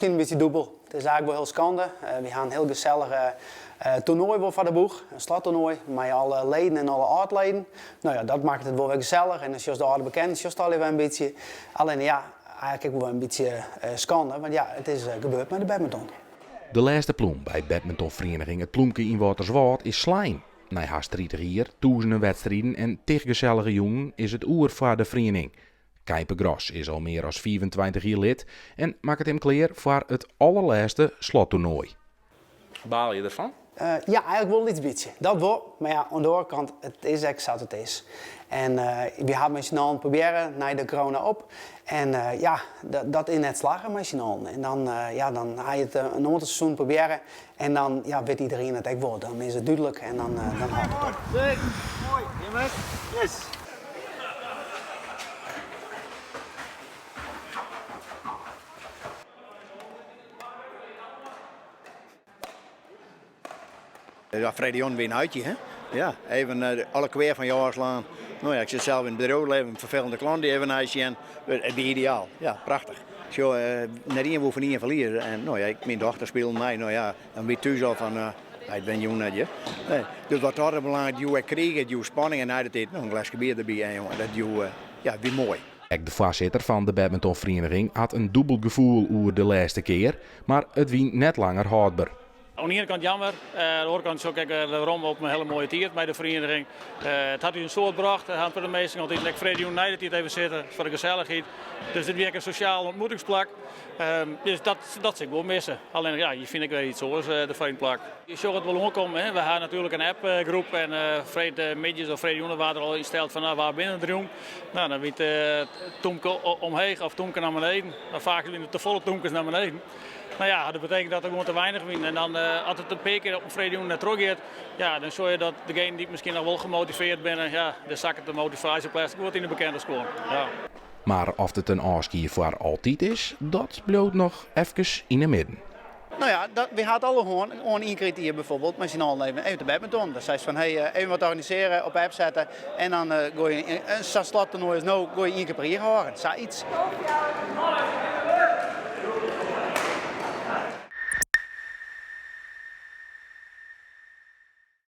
In bytsje dûbel. It is eigentlik wol hiel skande. Wy ha in hiel gesellich toernoai wol foar de boech, in slottoernoai mei alle leden en alle âld-leden. No ja, dat makket it wol wer gesellich en dan sjochst de âlde bekenden sjochst allegear wer in bytsje. Allinne ja, eigentlik ek wol wer in bytsje skande, want ja, it is gebeurd mei de badminton. De lêste plûm by badmintonferieniging It Plûmke yn Wâlterswâld is slein. Nei hast 30 jier, tûzenen wedstriden en tig gesellige jûnen is it oer foar de feriening. Keimpe Gros is al mear as 25 jier lid en makket him klear foar it allerlêste slottoernoai. Baal je derfan? Ja, eigentlik wol in lyts bytsje. Dat wol, mar ja, oan de oare kant, it is ek sa't it is. En wy hawwe mei syn allen probearre nei de corona op. En ja, dat is net slagge mei syn allen. En dan, ja, dan ha je it in oantal seizoenen probearre en dan ja, wit iderien it ek wol. Dan is it dúdlik en dan, dan hâldt it op. Moai, jonges. Yes. Ja, freedtejûn wie in uitje, hè? Ja, even eh, alle kwea fan je ôfslaan. No ja, ik sit sels yn it bedriuwslibben, in ferfelende klant dy even neisjen. It wie ideaal. Ja, prachtich. Sjoch, eh, net ien woe fan ien ferlieze. En no ja, ik, myn dochter spile mei. No ja, dan wie thús al fan, uh, it wint jûn net, ja. Nee. Dus wat dat belanget, joech ek kriich, it joech spanning en nei de tiid noch in gleske bier derby. En jonge, dat joech, uh, ja, wie moai. Ek de foarsitter fan de badmintonferieniging hat in dûbeld gefoel oer de lêste kear, mar it wie net langer hâldber. Oan de iene kant jammer, oan de oare kant sjoch ik ek werom op in hiele moaie tiid mei de ferieniging. It hat ús in soad brocht. Der hawwe in protte minsken altyd ek freedtejûn nei de tiid even sitte foar de gesellichheid. Dus dit wie ek in sosjaal ontmoetingsplak. Dus dat, dat sil ik wol misse. Allinnich ja, je fine ek wer iets oars derfoar yn it plak. Je sjogge it wol oankommen. Hè. We ha natuerlik in appgroep en freedtemiddeis of freedtejûn waard der al ynsteld fan nou, wa binne der jûn. No, dan wie it tûmke omheech of tûmke nei beneden. Mar faak wiene it te folle tûmkes nei beneden. No ja, dat betekent dat der gewoan te weinich wiene. En dan as it in pear kear op in freedtejûn net trochgiet, ja, dan sjogge je dat degenen dy't miskien noch wol gemotiveerd binne, ja, dêr sakket de motivaasje plastic wat yn de bekende skuon. Ja. Mar oft it in ôfskie foar altyd is, dat bliuwt noch efkes yn 'e midden. No ja, dat, wy ha it al hân, oan ien kear it jier bijvoorbeeld, mei syn allen even, even te badminton. Dan seist fan, hey, even wat organiseren, op app sette en dan gooi je, sa'n slottoernoai as no, gooi je ien kear per jier hâlden. Sayts.